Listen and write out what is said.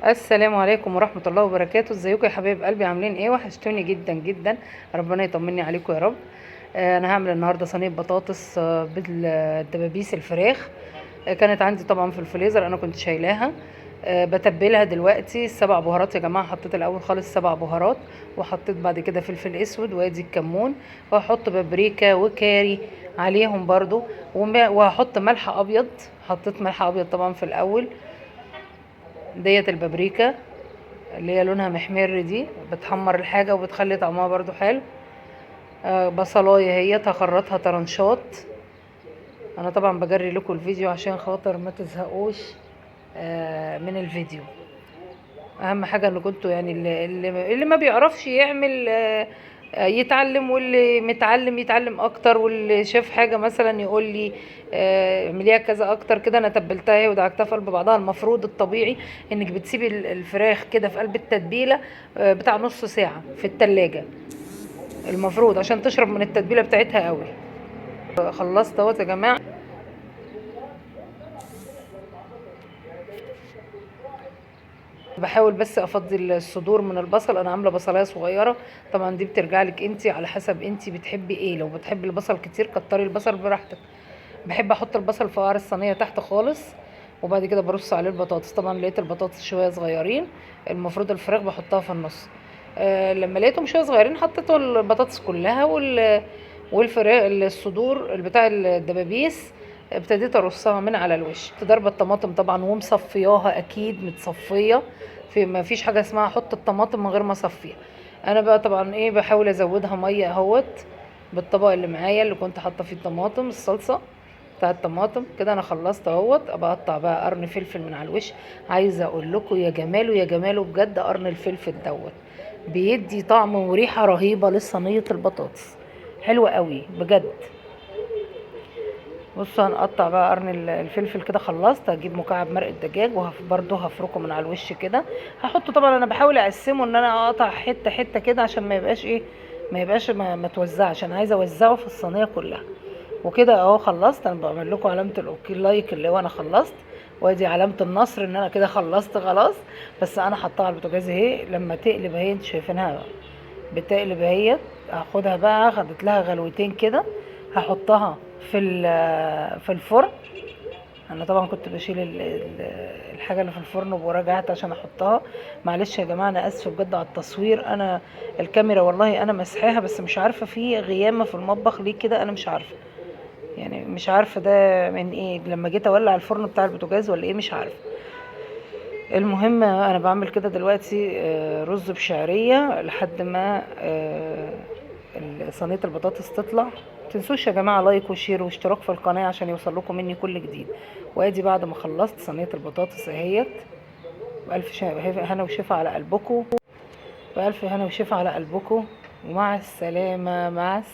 السلام عليكم ورحمة الله وبركاته. ازيكم يا حبايب قلبي؟ عاملين ايه؟ وحشتوني جدا جدا، ربنا يطمني عليكم يا رب. انا هعمل النهارده صينية بطاطس بالدبابيس الفراخ. كانت عندي طبعا في الفريزر، انا كنت شايلاها. بتبلها دلوقتي 7 بهارات يا جماعة. حطيت الاول خالص 7 بهارات، وحطيت بعد كده فلفل اسود، وادي الكمون، وهحط بابريكا وكاري عليهم برضو، وهحط ملح ابيض. حطيت ملح ابيض طبعا في الاول. ديت البابريكا اللي هي لونها محمر دي بتحمر الحاجة وبتخلي طعمها برضو حلو. بصلايه هي هخرطها طرنشات. انا طبعا بجري لكم الفيديو عشان خاطر ما تزهقوش من الفيديو. اهم حاجة ان كنتوا يعني اللي ما بيعرفش يعمل يتعلم، واللي متعلم يتعلم اكتر، واللي شاف حاجة مثلا يقول لي اعمليها كذا اكتر كده. انا تبلتها اهي ودعكتها في قلب بعضها. المفروض الطبيعي انك بتسيبي الفراخ كده في قلب التتبيله بتاع نص ساعة في التلاجة، المفروض عشان تشرب من التتبيله بتاعتها قوي. خلصت اهوت يا جماعة. بحاول بس افضي الصدور من البصل. انا عامله بصلايه صغيرة طبعا، دي بترجع لك انتي على حسب انتي بتحبي ايه. لو بتحبي البصل كتير كتري البصل براحتك. بحب احط البصل في قعر الصينية تحت خالص، وبعد كده برص عليه البطاطس. طبعا لقيت البطاطس شوية صغيرين، المفروض الفراخ بحطها في النص. لما لقيتهم شوية صغيرين حطيت البطاطس كلها والفراخ الصدور بتاع الدبابيس ابتديت ارصها من على الوش. ضربه الطماطم طبعا ومصفياها، اكيد متصفيه، في ما فيش حاجة اسمها احط الطماطم من غير ما اصفيها. انا بقى طبعا ايه بحاول ازودها مية اهوت بالطبق اللي معايا اللي كنت حاطه فيه الطماطم، الصلصه بتاع الطماطم كده. انا خلصت اهوت. ابقى اقطع بقى قرن فلفل من على الوش. عايزه اقول لكم يا جماله يا جماله بجد، قرن الفلفل دوت بيدي طعم وريحه رهيبة لصينيه البطاطس، حلوة قوي بجد. بصوا هنقطع بقى قرن الفلفل كده. خلصت. هجيب مكعب مرق الدجاج وبرده هفركه من على الوش كده. هحطه طبعا انا بحاول اقسمه ان انا اقطع حتة حتة كده عشان ما يبقاش ايه، ما يبقاش ما توزعش. انا عايزه اوزعه في الصينية كلها وكده اهو. خلصت. انا بعمل لكم علامة ال okay like اللي هو انا خلصت، وادي علامة النصر ان انا كده خلصت خلاص. بس انا حطاها على البوتاجاز اهي، لما تقلب اهي انتوا شايفينها بتقلب اهي. هاخدها بقى، خدت لها غلوتين كده، هحطها في الفرن. انا طبعا كنت بشيل الحاجة اللي في الفرن وراجعت عشان احطها. معلش يا جماعة انا اسفه بجد على التصوير، انا الكاميرا والله انا مسحاها، بس مش عارفه في غيامه في المطبخ ليه كده، انا مش عارفه يعني، مش عارفه ده من ايه، لما جيت اولع الفرن بتاع البوتاجاز ولا ايه مش عارفه. المهم انا بعمل كده دلوقتي رز بشعريه لحد ما صينية البطاطس تطلع. متنسوش يا جماعة like و share واشتراك في القناة عشان يوصل لكم مني كل جديد. وادي بعد ما خلصت صينية البطاطس اهيت، والف هنا وشفا على قلبكم، والف هنا وشفا على قلبكم، ومع السلامة. مع السلامة.